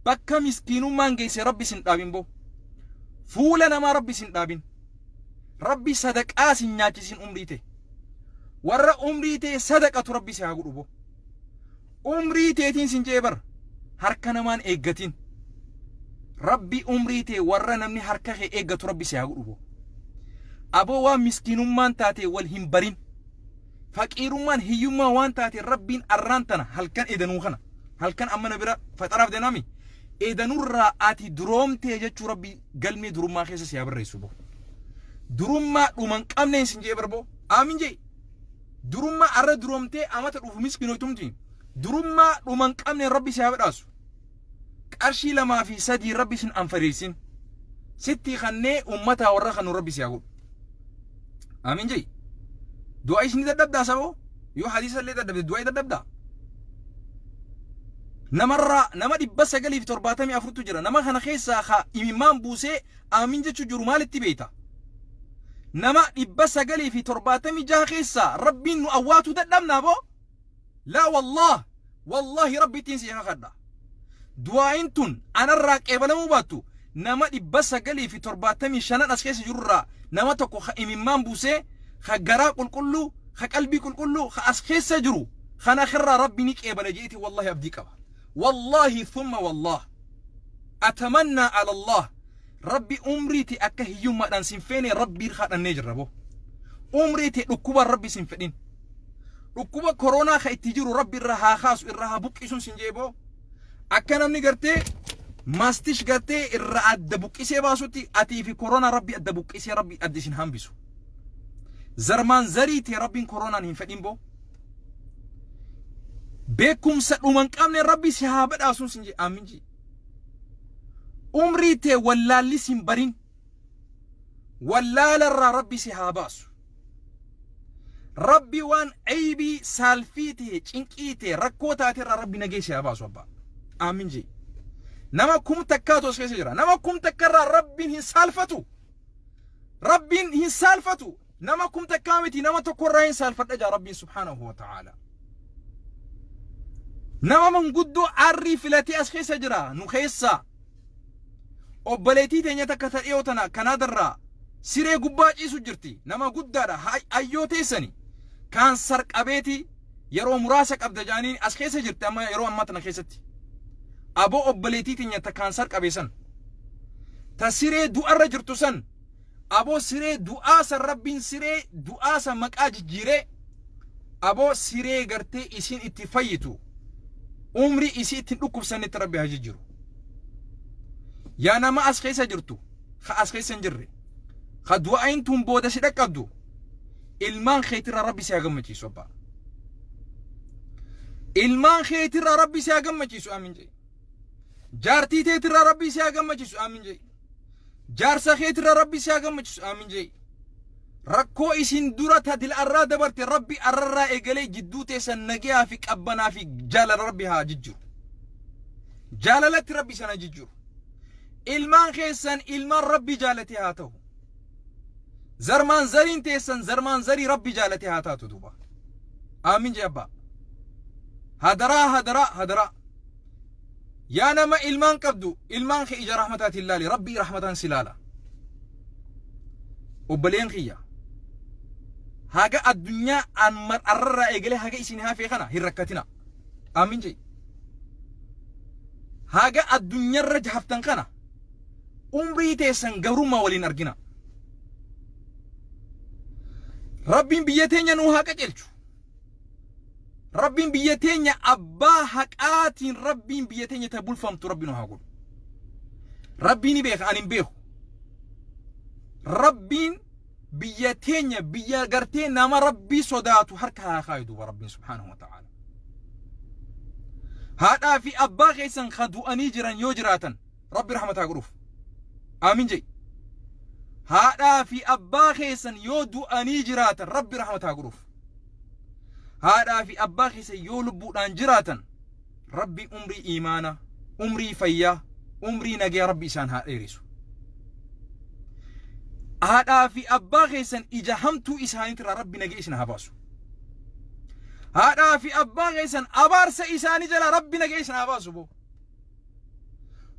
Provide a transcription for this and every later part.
Bakka miskiinummaan geesse Rabbi sin dhaabin boo. Fuula namaa Rabbi sin dhaabin. Rabbi sadaqaa sin nyaachisin umrii tee. Warra umrii tee sadaqatu Rabbi si haa godhu boo. Umrii teetiin sin je'e bar harka namaan eeggatin. Rabbi umrii tee warra namni harka kee eeggatu Rabbi si haa godhu boo. Aboo waan miskiinummaan taate wal hin barin. Faqiirummaan hiyyummaa waan taate Rabbiin arraan tana halkan edanuu kana halkan amma na bira faxaraaf deemaami edanurraa ati duroomtee jechuu Rabbi galmee durummaa keessa si haa barreessu boo. Durummaa dhuman qabneen sin jee barboo aamin jee. Durummaa arra duroomtee amata dhufu miskiinoytumti. Durummaa dhuman qabneen Rabbi si haa badhaasu. Qarshii 2 fi 3 Rabbi sin anfariirsin. Sitti kannee ummataa warra kanu Rabbi si haa godhu. Aamin jee. Du'aa isin dadhabdaa saboo? Yoo hadiisa illee dadhabde du'aa dadhabdaa? Namarraa nama 974tu jira. Nama kana keessaa ka imimmaan buusee aamin jechuu jiru maalitti beekta? Nama 976 keessaa Rabbiin nu awwaatuu dadhabnaa boo? Laa wallaah wallaahi Rabbittiin si kakadha. Du'aa'iin tun anarraa qeebalamuu baattu nama 975 as keessa jirurraa nama tokko ka imimmaan buusee ka garaa qulqulluu ka qalbii qulqulluu ka as keessa jiru kana irraa Rabbi ni qeebala je'eeti wallaahi abdii qaba. Wallaahi thumma wallaah. Atamannaa ala Allah. Rabbi umrii tee akka hiyyummaadhaan sin feene Rabbii kadhannee jirra boo. Umrii tee dhukkubaan Rabbi sin fedhin. Dhukkuba koronaa ka itti jiru Rabbi irra haa kaasu irra haa buqqisuun sin jee boo. Akka namni gartee maastish gartee irra adda buqqisee baasutti atii fi koronaa Rabbi adda buqqisee Rabbi adda isin hambisu. Zarmaan zarii tee Rabbiin koronaan hin fedhin boo. Beekumsa dhuma hin qabne Rabbi si haa badhaasuun sin jee aamin jee. Umrii tee wallaalli sin barin. Wallaala irraa Rabbi si haa baasu. Rabbi waan aybii saalfii tee cinqii tee rakkoo taate irraa Rabbi nagee si haa baasu abbaa. Aamin jee. Nama kum takkaatu as keessa jira. Nama kum takka irraa Rabbiin hin saalfatu. Rabbiin hin saalfatu. Nama kum takkaa miti nama tokko irraa hin saalfadha jaa Rabbiin subhaanahu wa ta'aala. Nama manguddoo arrii filatee as keessa jira nu keessaa. Obboleettii teenya takka ta dhiyoo tana Kanaadarraa siree gubbaa ciisu jirti. Nama guddaadha ayyoo teessani. Kaansar qabeeti yeroo muraasa qabda jaaniin as keessa jirti amma yeroo ammaa tana keessatti. Aboo obboleettii teenya ta kaansar qabee san. Ta siree du'arra jirtu san Aboo siree du'aa san rabbiin siree du'aa san maqaa jijjiiree aboo siree gartee isiin itti fayyitu umrii isii ittiin dhukkubsannetti rabbi haa jijjiiru. Yaa nama as keessa jirtu ka as keessa hin jirre ka du'aayin tun booda si dhaqqabdu ilmaan keetirraa rabbi si haa gammachiisu abbaa. Ilmaan keetirraa rabbi si haa gammachiisu aamin jedhi. Jaartii teetirraa rabbi si haa gammachiisu aamin jedhi. Jaarsa keetirra Rabbi si haa gammachiisu aamin je'i. Rakkoo isin dura ta dil'arraa dabarte Rabbi arrarraa eegalee jidduu teessan nagayaa fi qabbanaa fi jaalala Rabbi haa jijjiru. Jaalalatti Rabbi sana jijjiru. Ilmaan keessan ilmaan Rabbi jaalate haa ta'u. Zarmaan zariin teessan zarmaan zarii Rabbi jaalate haa taatu duuba. Aamin jee abbaa. Hadaraa hadaraa hadaraa. Yaa nama ilmaan qabdu ilmaan kee ija rahmataatiin laali rabbii rahmataan si laala. Obboleen kiyya haga addunyaa an arrarraa eegalee haga isin hafee kana hin rakkatina. Aamin jee. Haga addunyaarra haftan kana umrii teessan gabrummaa waliin argina. Rabbiin biyya teenya nuu haa qajeelchu. Rabbiin biyya teenya abbaa haqaatiin Rabbiin biyya teenya ta bulfamtu Rabbi nu haa godhu. Rabbiin ni beeka ani hin beeku. Rabbiin biyya teenya biyya gartee nama Rabbii sodaatu harka haa kaayu duuba Rabbiin subhaanahu wa ta'aala. Haadhaa fi abbaa keessan ka du'anii jiran yoo jiraatan Rabbi rahmata haa godhuuf. Aamin jedhi. Haadhaa fi abbaa keessan yoo du'anii jiraatan Rabbi rahmata haa godhuuf. Haadhaa fi abbaa keessan yoo lubbuudhaan jiraatan Rabbi umrii iimaana, umrii fayyaa, umrii nagayaa Rabbi isaan haa dheerisu. Haadhaa fi abbaa keessan ija hamtuu isaaniitirraa Rabbi nagaya isin haa baasu. Haadhaa fi abbaa keessan abaarsa isaanii jalaa Rabbi nagaya isin haa baasu boo.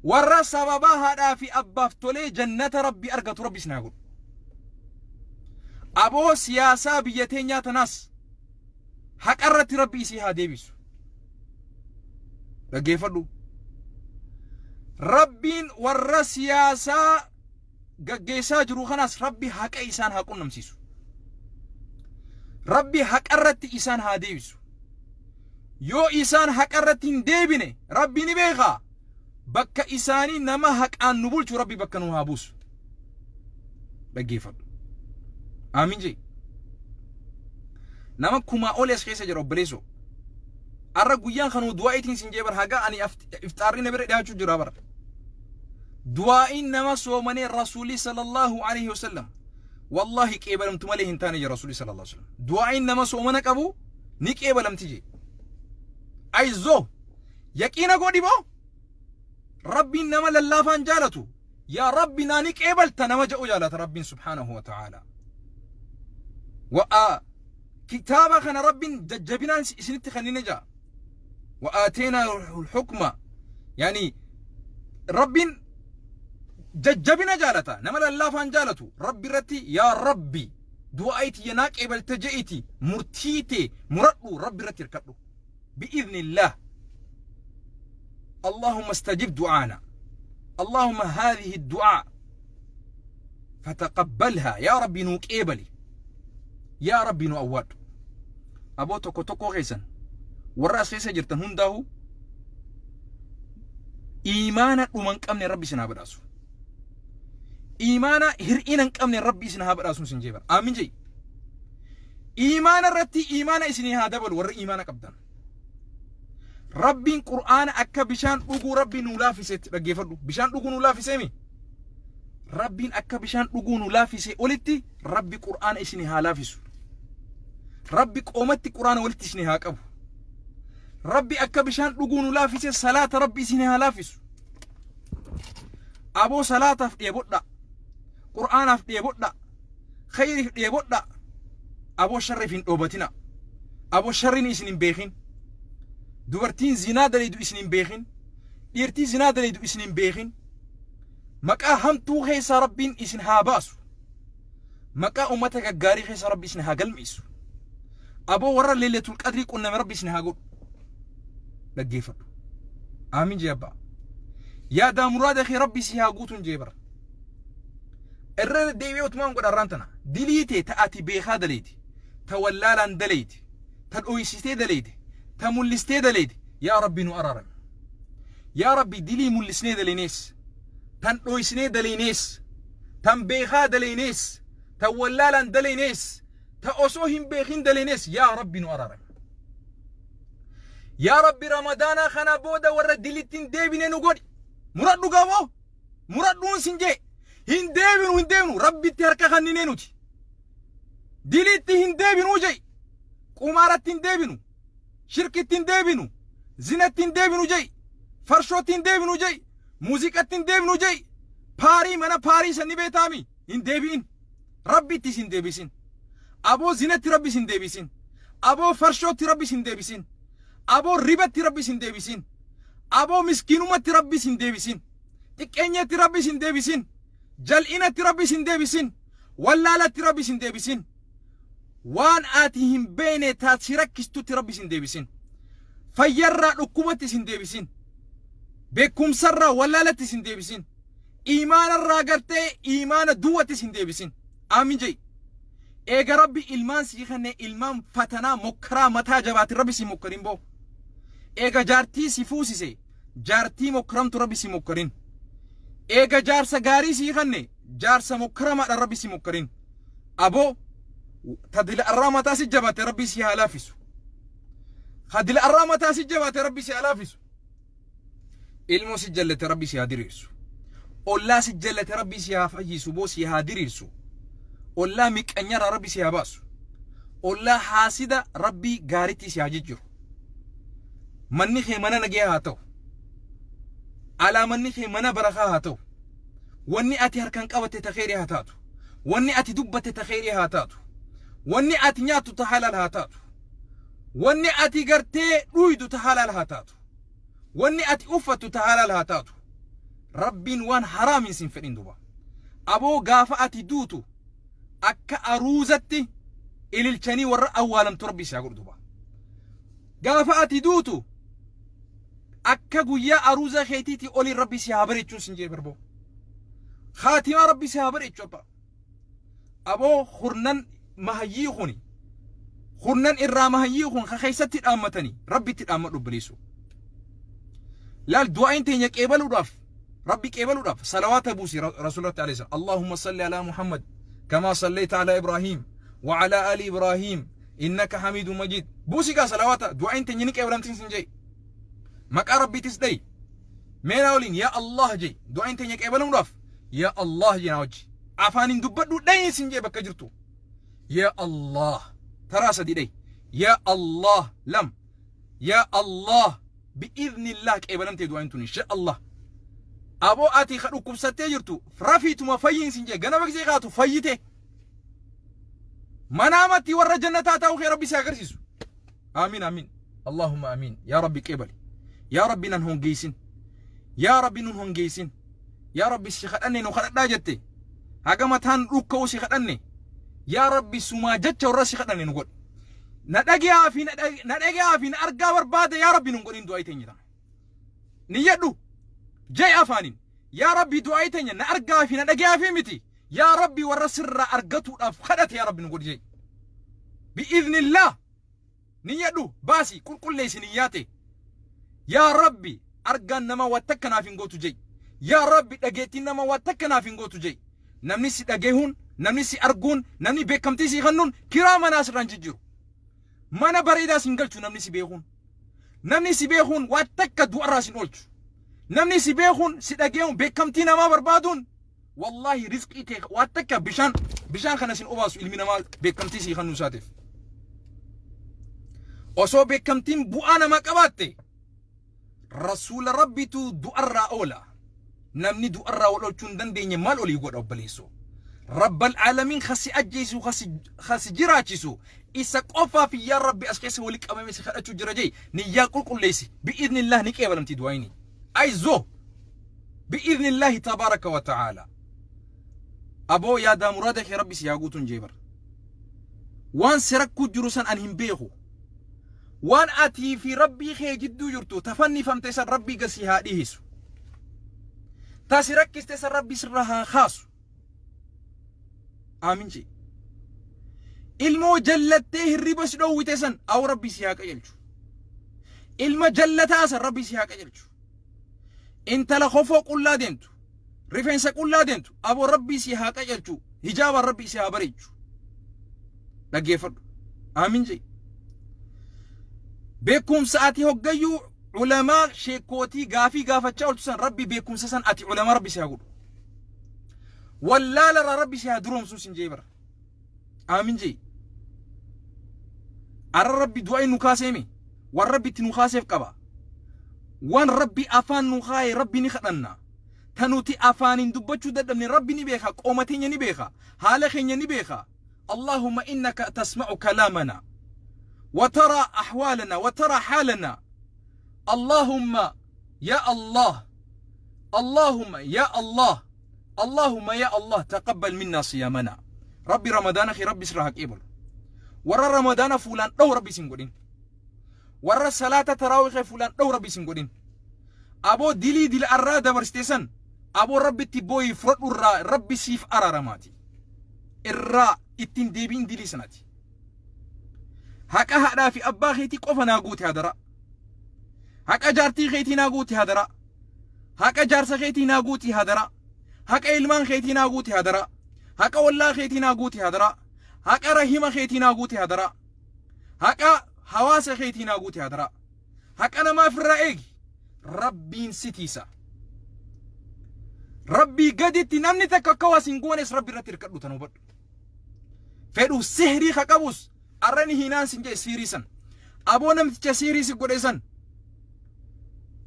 Warra sababaa haadhaa fi abbaaf tolee jannata Rabbi argatu Rabbi isin haa godhu. Aboo siyaasaa biyya teenyaa tanaas haqarratti Rabbi isii haa deebisu. Dhaggeeffadhu. Rabbiin warra siyaasaa gaggeessaa jiru kanaas Rabbi haqa isaan haa qunnamsiisu. Rabbi haqarratti isaan haa deebisu. Yoo isaan haqarratti hin deebine, Rabbi ni beekaa. Bakka isaanii nama haqaan nu bulchu Rabbi bakka nu haa buusu. Dhaggeeffadhu. Aamin jee. Nama kumaa oli as keessa jira, obboleessoo. Arra guyyaan kanuu du'aa'iitiin sin jee bara, haga ani ifxaarri na bira dhiyaachuu jira bara. Du'aa'iin nama soomanee Rasuulii sallallahu alaihi wasallam wallahi qeebalamtu malee hin taane jira Rasuulii sallallahu alaihi wasallam. Du'aa'iin nama soomana qabu ni qeebalamti jee. Ayizoo, yaqiina godhi boo, Rabbiin nama lallaafaan jaalatu, yaa Rabbi naa ni qeebalta nama jedhu jaalata Rabbiin subhaanahu wa ta'ala. Wa'a kitaaba kana Rabbiin jajjabinaan isinitti kennine jaa. Wa'aateenaa hukma, yaani Rabbiin jajjabina jaalata, nama lallaafaan jaalatu. Rabbi irratti, yaa Rabbi du'aa tiyya naa qeebalte je'iti murtii tee muradhu, Rabbi irratti hirkadhu. Bi'idhnillah. اللهم استجب دعانا، اللهم هذه الدعاء فتقبلها يا ربي، nuu qeebali yaa Rabbi، nu awwaadhu. Aboo, tokko tokko keessan warra as keessa jirtan hundaahu iimaana dhuma hin qabne Rabbi isin haa badhaasu. Iimaana hir'ina hin qabne Rabbi isin haa badhaasu isin jeeban. Aamin jee. Iimaana irratti iimaana isinii haa dabalu warri iimaana qabdan. Rabbiin Qur'aana akka bishaan dhuguu Rabbi nuu laafisetti dhaggeeffadhu. Bishaan dhuguu nuu laafisee mi? Rabbiin akka bishaan dhuguu nuu laafisee olitti Rabbi Qur'aana isinii haa laafisu. Rabbi qoomatti Qur'aana walitti isinii haa qabu. Rabbi akka bishaan dhuguu nu laafise salaata Rabbi isinii haa laafisu. Aboo, salaataaf dheebodha. Qur'aanaaf dheebodha. Khayriif dheebodha. Aboo, sharriif hin dhoobatina. Aboo, sharriin isin hin beekin. Dubartiin zinaa dalaydu isin hin beekin. Dhiirtii zinaa dalaydu isin hin beekin. Maqaa hamtuu keessaa Rabbiin isin haa baasu. Maqaa uummata gaggaarii keessa Rabbi isin haa galmeessu. Aboo, warra Leelatul Qadrii qunname Rabbi isin haa godhu. Dhaggeeffadhu. Aamin jee abbaa. Yaadaa muraada kee Rabbi si haa guutuun jee bara. Irra deebi'ee utumaan godha arraan tana. Dilii tee ta ati beekaa daleeti. Ta wallaalaan daleeti. Ta dhoysitee daleeti. Ta mul'istee daleeti. Yaa Rabbi nu araarami. Yaa Rabbi, dilii mul'isnee daleenees. Tan dhoysinee daleenees. Tan beekaa daleenees. Tan wallaalaan daleenees. Ta osoo hin beekin daleenees, yaa Rabbi nu araarami. Yaa Rabbi, Ramadaanaa kana booda warra dilitti hin deebine nu godhi. Muradhu gamoo. Muradhuun sin jee. Hin deebinu, hin deebinu, Rabbitti harka kanninee nuti. Dilitti hin deebinuu jee. Qumaaratti hin deebinu. Shirkitti hin deebinu. Zinatti hin deebinu jee. Farshootti hin deebinu jee. Muuziqatti hin deebinu jee. Paarii mana paarii sanni beetaami. Hin deebi'in. Rabbitti isin deebisin. Aboo, zinatti Rabbi isin deebisin. Aboo, farshootti Rabbi isin deebisin. Aboo, ribatti Rabbi isin deebisin. Aboo, miskiinumatti Rabbi isin deebisin. Xiqqeenyatti Rabbi isin deebisin. Jal'inatti Rabbi isin deebisin. Wallaalatti Rabbi isin deebisin. Waan ati hin beekne taasi rakkistutti Rabbi isin deebisin. Fayyarraa dhukkubatti isin deebisin. Beekumsarraa wallaalatti isin deebisin. Iimaanarraa gartee iimaana duwwatti isin deebisin. Aamin jee. Eega Rabbi ilmaan sii kenne, ilmaan fatanaa mokkaraa mataa jabaati Rabbi si mokkarin boo. Eega jaartii si fuusise, jaartii mokkaramtu Rabbi si mokkarin. Eega jaarsa gaarii sii kenne, jaarsa mokkaramaadha Rabbi si mokkarin. Aboo, tadila arraa mataa si jabaate Rabbi si haa laafisu. Kadila arraa mataa si jabaate Rabbi si haa laafisu. Ilmoo si jallate Rabbi si haa diriirsu. Ollaa si jallate Rabbi si haa fayyisu boo, si haa diriirsu. Ollaa miqqanyarraa Rabbi si haa baasu. Ollaa haasida Rabbi gaaritti si haa jijjiiru. Manni kee mana nagee haa ta'u. Alaa manni kee mana barakaa haa ta'u. Wanni ati harkaan qabatte ta kheyrii haa taatu. Wanni ati dubbatte ta kheyrii haa taatu. Wanni ati nyaattu ta halaal haa taatu. Wanni ati gartee dhuydu ta halaal haa taatu. Wanni ati uffattu ta halaal haa taatu. Rabbiin waan haraamiin sin fedhin duba. Aboo gaafa ati duutu akka aruuzatti ililchanii warra awwaalamtu Rabbi si haa godhu duba. Gaafa ati duutu akka guyyaa aruuza keetiitii oliin Rabbi si haa bareechuun sin jee barboo. Khaatimaa Rabbi si haa bareechu abbaa. Aboo hurnan mahayyii kuni hurnan irraa mahayyii kun ka keessatti dhaammatanii Rabbitti dhaammadhu obboleessoo. Laal du'aayin teenya qeebaluudhaaf Rabbi qeebaluudhaaf salawaata buusi Rasuulatti alayhi salaam. Allahumma salli alaa Muhammad kamaa sallayta alaa Ibraahiim wa alaa ali Ibraahiim innaka hamiidun majiid. Buusi gaa salawaata du'aayin teenya ni qeebalamtiin sin jee. Maqaa Rabbiitis dhayi. Mee naa waliin yaa Allah jee du'aayin teenya qeebalamuudhaaf yaa Allah jee naa wajji. Afaaniin dubbadhu dhayi sin jee bakka jirtu. Yaa Allah taraa sadi dhayi. Yaa Allah lam. Yaa Allah bi'iznillah qeebalamtee du'aan tun insha Allah. Aboo ati ka dhukkubsattee jirtu rafiituma fayyiin sin jee ganama gisee kaatu fayyite. Manaamatti warra jannataa ta'uu kee Rabbi si agarsiisu. Amiin amiin. Allahumma amiin. Yaa Rabbi qeebali. Yaa Rabbi nan hongeessin. Yaa Rabbi nun hongeessin. Yaa Rabbi si kadhanne nu kadhadhaa jette. Haga mataan dhukka'u si kadhanne. Yaa Rabbi sumaa jecha warra si kadhanne nu godhi. Na dhagayaa fi na dhagayaa fi na argaa barbaada yaa Rabbi nun godhin du'aa teenya tana. Niyyadhu. Jee afaaniin. Yaa Rabbi du'aa teenya na argaa fi na dhagayaa fi miti. Yaa Rabbi warra sirraa argatuudhaaf kadhate yaa Rabbi nu godhi jee. Bi'iznillah. Niyyadhu baasi qulqulleessi niyyaate. Yaa Rabbi argaan nama waa takka naaf hin gootu jee. Yaa Rabbi dhageettiin nama waa takka naaf hin gootu jee. Namni si dhageehuun, namni si arguun, namni beekamtii si kennuun kiraa manaa sirraan jijjiiru. Mana bareedaa sin galchu namni si beekuun. Namni si beekuun waa takka du'arraa sin oolchu. Namni si beekuun si dhageehuun beekamtii namaa barbaaduun wallaahi rizqii kee waa takka bishaan bishaan kana sin obaasu ilmi namaa beekamtii sii kennuu isaatiif. Osoo beekamtiin bu'aa namaa qabaatte rasuula Rabbitu du'arraa oola. Namni du'arraa wal oolchuu hin dandeenye maal olii godha obboleessoo. Rabbal aalamiin kasi ajjeesu kasi jiraachisu isa qofaaf yaa Rabbi as keessa wali qabame si kadhachuu jira jee niyyaa qulqulleessi bi'iznillah ni qeebalamti du'aayini. Ayzoo bi'iznillaahi tabaaraka wa ta'aala. Aboo yaadaa muraada kee Rabbi si haa guutuun jee bara. Waan si rakkuu jiru san an hin beeku. Waan atii fi Rabbii kee jidduu jirtu tafannifamte san Rabbii gad si haa dhihisu. Ta si rakkiste san Rabbi sirra haa kaasu. Aamin jee. Ilmoo jallattee hirriba si dhoowwite san aw Rabbi si haa qajeelchu. Ilma jallataa san Rabbi si haa qajeelchu. Intala kofoo qullaa deemtu. Rifeensa qullaa deemtu aboo Rabbii si haa qajeelchu. Hijaabaan Rabbi si haa bareechu. Dhaggeeffadhu. Aamin jee. Beekumsa ati hoggayyuu ulamaa sheekootii gaafii gaafachaa ooltu san Rabbi beekumsa san ati ulamaa Rabbi si haa godhu. Wallaala irraa Rabbi si haa duroomsu sin jee bara. Aamin jee. Arra Rabbi du'aa nu kaaseemi. Waan Rabbi itti nu kaaseef qaba. Waan Rabbi afaan nu kaaye Rabbi ni kadhanna. Ta nuti afaaniin dubbachuu dadhabne Rabbi ni beeka. Qooma teenya ni beeka. Haala keenya ni beeka. Allahumma innaka tasma'u kalaamana. وترى أحوالنا وترى حالنا اللهم يا الله اللهم يا الله اللهم يا الله تقبل منا صيامنا ربي رمضان أخي ربي سرها قبل ورا رمضان فلان دو ربي سنقولين ورا صلاة تراويح فلان دو ربي سنقولين أبو دلي دل أرا دبرستيسن أبو ربي تبوي فرد الرا ربي سيف أرا رماتي الرا اتين ديبين دلي سنتي Haqa haadhaa fi abbaa keetii qofa naa guute hadara. Haqa jaartii keetii naa guute hadara. Haqa jaarsa keetii naa guuti hadara. Haqa ilmaan keetii naa guuti hadara. Haqa ollaa keetii naa guuti hadara. Haqa rahima keetii naa guuti hadara. Haqa hawaasa keetii naa guuti hadara. Haqa namaa ofirraa eegi. Rabbiin si tiisa. Rabbii gaditti namni takka akka waa sin goones Rabbi irratti hirkadhu tan hubadhu. Fedhu sihrii ka qabus arrani hinaan sin jedhe sihrii san. Aboo namticha sihrii si godhe san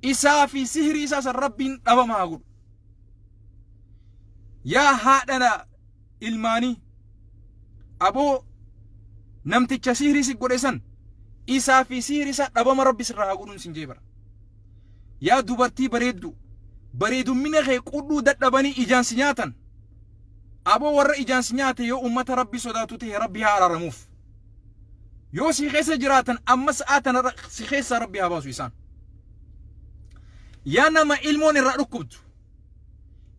isaa fi sihrii isaa san Rabbiin dhabama haa godhu. Yaa haadha ilmaanii aboo namticha sihrii si godhe san isaa fi sihrii isaa dhabama Rabbi sirraa haa godhuun sin jee bara. Yaa dubartii bareeddu Bareedummina kee qudhuu dadhabanii ijaan si nyaatan. Aboo, warra ijaan si nyaate yoo ummata Rabbi sodaatu ta'e, Rabbi haa araaramuuf. Yoo si keessa jiraatan, amma sa'aa tana si keessaa Rabbi haa baasu isaan. Yaa nama ilmoon irraa dhukkubdu.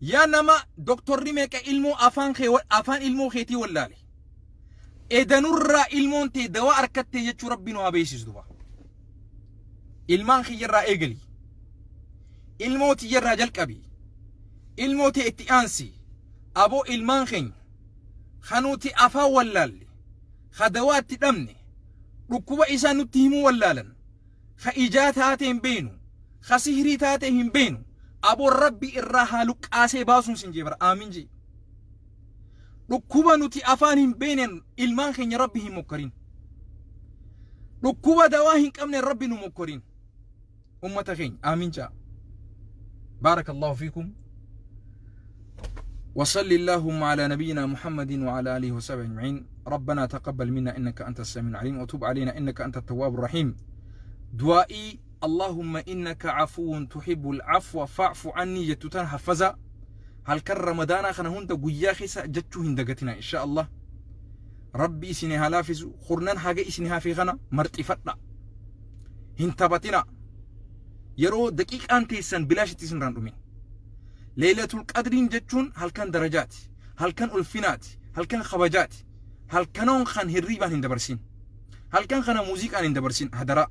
Yaa nama doktorri meeqa ilmoo afaan kee, afaan ilmoo keetii wallaale. Edanurraa ilmoon tee dawaa harkattee jechuu Rabbi nu haa beeksisu duba. Ilmaan kiyyarraa eegali. Ilmoo tiyyarraa jalqabi. Ilmoo tee itti aansi. Aboo, ilmaan keenya kanuuti afaan wallaalle, ka dawaa itti dhabne, dhukkuba isaa nutti himuu wallaalan, ka ijaa taate hin beenu, ka sihirii taate hin beenu, aboo, Rabbi irraa haa luqqaasee baasuun sin jee bara. Aamin jee. Dhukkuba nuti afaan hin beeneen ilmaan keenya Rabbi hin mokkorin. Dhukkuba dawaa hin qabneen Rabbi nu mokkorin. Ummata keenya aamin jaa. بارك الله فيكم وصل اللهم على نبينا محمد وعلى آله وصحبه أجمعين. ربنا تقبل منا إنك أنت السميع العليم وتب علينا إنك أنت التواب الرحيم. دعائي اللهم إنك عفو تحب العفو فاعف عني jettu tan haffaza. Halkan Ramadaanaa kana hunda guyyaa keessa jechuu hin dagatina. إن شاء الله Rabbi isin haa laafisu. Kurnan haga isin hafe kana marxifadha, hin taphatina. Yeroo daqiiqaan teessan bilaashitti isin irraan dhumin. Leelatul Qadriin jechuun halkan darajaati, halkan ulfinaati, halkan kabajaati. Halkanoon kan hirriibaan hin dabarsin, halkan kana muuziqaan hin dabarsin. Hadaraa,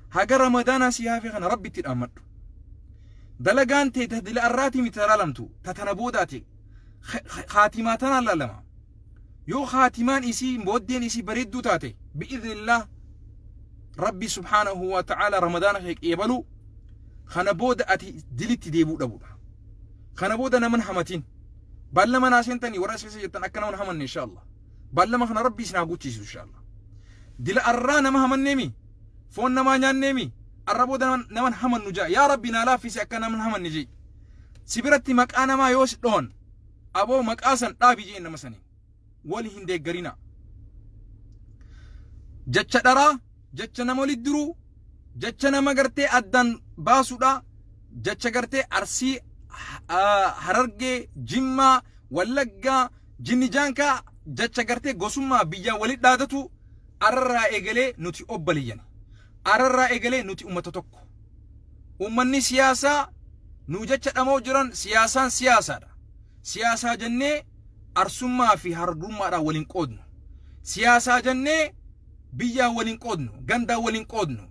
haga Ramadaanaa si hafe kana Rabbitti dhaammadhu. Dalagaan tee dila arraatii miti talaalamtu, tatana boodaati. Kaatimaa tanaan laalama. Yoo kaatimaan isii, booddeen isii bareedduu taate, بإذن الله Rabbi سبحانه وتعالى Ramadaana kee qeebalu. Kana booda ati dilitti deebuu dhabuudha. Kana booda naman hamatin. Ballama naa seentanii warra as keessa jirtan akka naman hamanne, إن شاء الله. Ballama kana Rabbi isin haa guchiisu, إن شاء الله. Dila arraa nama hamanneemi, foon namaa nyaanneemi, arra booda naman hamannu jaa. Yaa Rabbi, naa laaffise akka naman hamanne jee. Si biratti maqaa namaa yoo si dhoon, aboo, maqaa san dhaabi jee. Nama sanii wali hin deeggarina. Jecha dharaa, jecha nama walit diruu, jecha nama gartee addaan baasuudha, jecha gartee Arsii, Harargee, Jimmaa, Wallaggaa, Jinnijaankaa, jecha gartee gosummaa biyyaa walit dhaadatu ararraa eegalee nuti obbaliyyan. Ararraa eegalee nuti ummata tokko. Ummanni siyaasaa nu jecha dhamoo jiran, siyaasaan siyaasaadha. Siyaasaa jennee Arsummaa fi Harargummaadhaan waliin qoodnu. Siyaasaa jennee biyyaan waliin qoodnu, gandaan waliin qoodnu,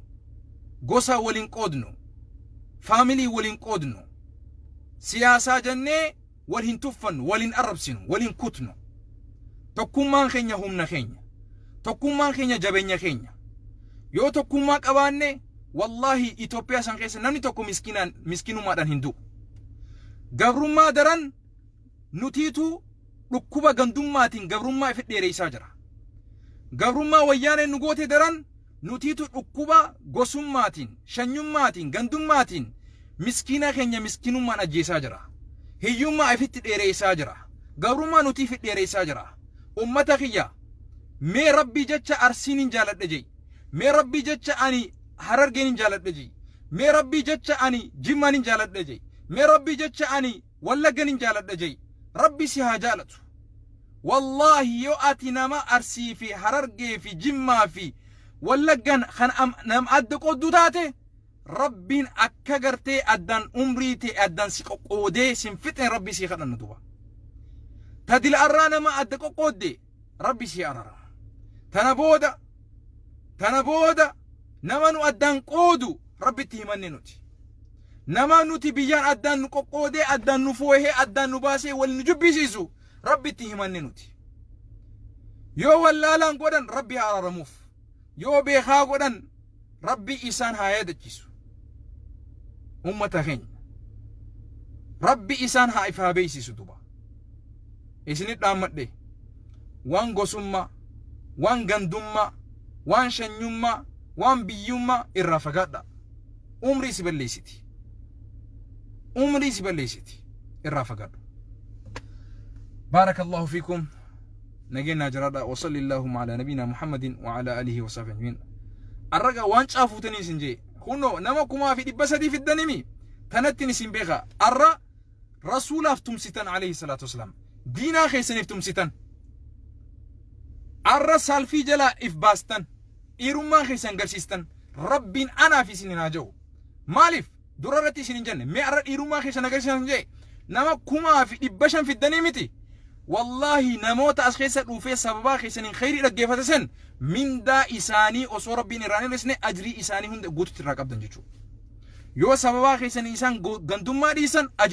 gosaan waliin qoodnu, faamilii waliin qoodnu. Siyaasaa jennee wal hin tuffannu, waliin arrabsinu, waliin kutnu. Tokkummaan keenya humna keenya. Tokkummaan keenya jabeenya keenya. Yoo tokkummaa qabaanne, wallaahi, Itoophiyaa san keessa namni tokko miskiinaan miskiinummaadhaan hin du'u. Gabrummaa daran nutiitu dhukkuba gandummaatiin gabrummaa ifi dheereessaa jira. Gabrummaa Wayyaaneen nu goote daran nutiitu dhukkuba gosummaatiin, shanyummaatiin, gandummaatiin miskiina keenya miskiinummaan ajjeesaa jira. Hiyyummaa ifitti dheereessaa jira. Gabrummaa nuti ifi dheereessaa jira. Ummata kiyya, mee Rabbii jecha Arsiin hin jaaladhe jee. Mee Rabbii jecha ani Harargeen hin jaaladhe jee. Mee Rabbii jecha ani Jimmaan hin jaaladhe jee. Mee Rabbii jecha ani Wallaggan hin jaaladha jee. Rabbi si haa jaalatu. Wallaahi, yoo ati nama Arsii fi Harargee fi Jimmaa fi Wallaggan kan nama adda qoodduu taate, Rabbiin akka gartee addaan umrii ta'e addaan si qoqqoodee sin fixne Rabbi si kadhanna duba. Tadila arraa nama adda qoqqoodde Rabbi si araarama. Tana booda nama nu addaan qoodu Rabbitti himanne nuti. Nama nuti biyyaan addaan nu qoqqoodee, addaan nu foohee, addaan nu baasee wal nu jibbisiisu Rabbitti himanne nuti. Yoo wallaalaan godhan, Rabbi haa araaramuuf. Yoo beekaa godhan, Rabbi isaan haa yaadachiisu. Uummata keenya. Rabbi isaan haa ifaa beeksisu duba. Isinit dhaammadhe, waan gosummaa, waan gandummaa, waan shanyummaa, waan biyyummaa irraa fagaadha. Umrii si balleessiti. Umrii si balleessiti. Irraa fagaadhu. بارك الله فيكم. نجينا جرادا. وصلى اللهم على نبينا محمد وعلى آله وصحبه أجمعين. Arraga waan caafuutanii isin jee. Kunoo nama 3,300 fiddanimi. Tanattiin isin beeka. Arra Rasuulaaf tumsitan alayhi salaatu wasalaam. Diinaa keessaniif tumsitan. Arra saalfii jalaa if baastan. Dhiirummaa keessan garsiistan. Rabbiin anaaf isin haa ja'u. Maaliif? Dura irratti isin hin jenne. Mee arra dhiirummaa keessan agarsiisan jee. Nama 1500 fiddanii miti. Wallaahi, namoota as keessa dhuufee sababaa keessaniin khayrii dhaggeeffate san mindaa isaanii osoo Rabbiin irraa hin hir'isne ajrii isaanii hunda guututti irraa qabdan jechuudha. Yoo sababaa keessanii isaan gandummaa dhiisan ajrii